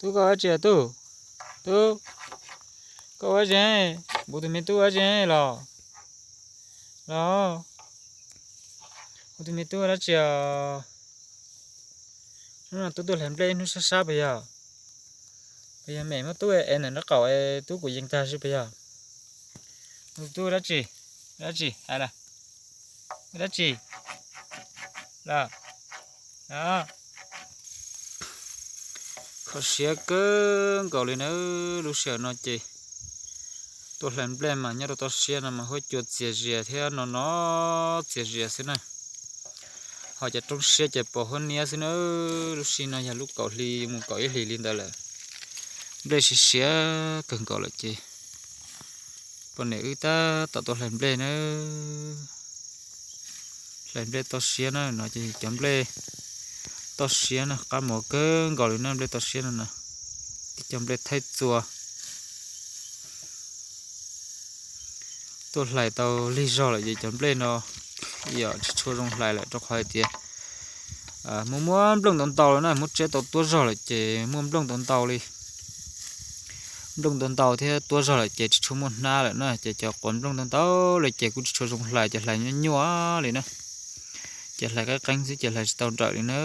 Tub, koj ua dab tsi os tub? Tub, koj ua dab tsi? Kuv tus me tub ua dab tsi los? Los, kuv tus me tub ua dab tsi os? Hnub no tub tuaj hlais nplej ib hnub sab sab puas yog? Puas yog mem muab tub ev ntawm nraub qaum es tub kuv yees tag si puas yog? Kuv tus tub ua dab tsi? Ua dab tsi hais los? Ua dab tsi los? Kho siab kawg nkaus li na. Lub sij hawm no ces tuaj hlais nplej mas nyob rau toj siab no mas huab cua txias zias thiab no no txias zias xwb na. Ho cov roob siab ces pos huab niab xwb na. Lub sij hawm no yog lub kaum hli mus kaum ib hlis li ntawd lawm. Nplej siav siav kawg nkaus lawm ces poj niam wb tab tom tuaj hlais nplej na. Hlais nplej toj siab na, no ces cov nplej toj siab na, qab mos kawg nkaus li na, nplej toj siab no na. Tib co nplej thaib txua. Tuaj hlais tau lig zog lawm ces cov nplej no yog tsis tshua zoo hlais lawm rau qhov hais tias muaj muaj nplooj ntau ntau lawm na, muab tsiab tau tuab zog lawm ces muaj nplooj ntau ntau li. Nplooj ntau ntau thiab tuab zog lawm ces tsis tshua muaj hnab lawm na, ces cov quav nplooj ntau ntau li ces kuj tsis tshua zoo hlais, ces hlais nyuaj nyuaj li na. Ces hlais qeeb qeeb xwb ces hlais tsis tau nrawm li na.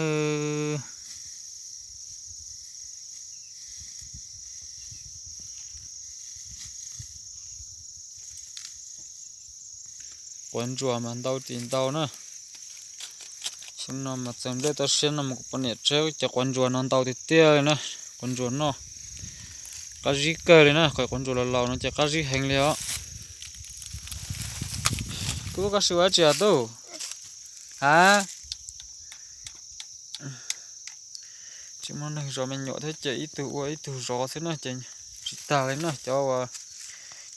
Quav ntsuas mas ntau tsis ntau na. Xyoo no mas txawm nplej toj siab no mas kuv poj niam tseb cov quav ntsuas no ntau tiag tiag li na. Quav ntsuas no qab zib kawg li na, qhov quav ntsuas laus laus no ces qab zib heev li os. Tub, koj sim ua dab tsi os tub? Ha? Tsis muaj neeg zov me nyuam thiab ces ib tug ua ib tug zov xwb na ces tsis tag li na. Cov uas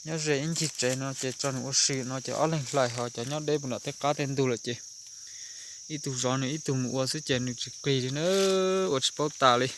nyob ze ib ncig tsev no ces tso nws ua si no ces ob leeg hlais, ho cov nyob deb puag nram tej qab tej ntug lawm ces ib tug zov nws ib tug mus ua xwb ces nws tsis qis li na, ua tsis paub tas li.